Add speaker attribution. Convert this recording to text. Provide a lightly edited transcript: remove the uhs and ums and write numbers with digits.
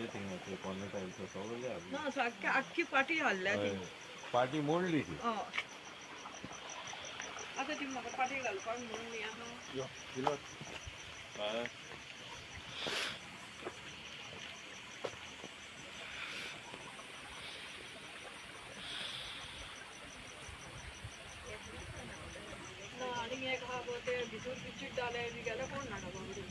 Speaker 1: ते थिंगा ते कोर्नर टायल्स सगळे हाडले.
Speaker 2: ना, सारकी आख्खी पाटी हाडल्या ती.
Speaker 1: पाटी मोडली ती.
Speaker 2: हय, आतां ती म्हाका पाटी घालपाक म्हणून हें आहा.
Speaker 1: यो दिलो. हय.
Speaker 2: ना, आनी एक आहा गो, ते भितर बिचीट जाले बी गेल्यार कोण जाणा बाबडी.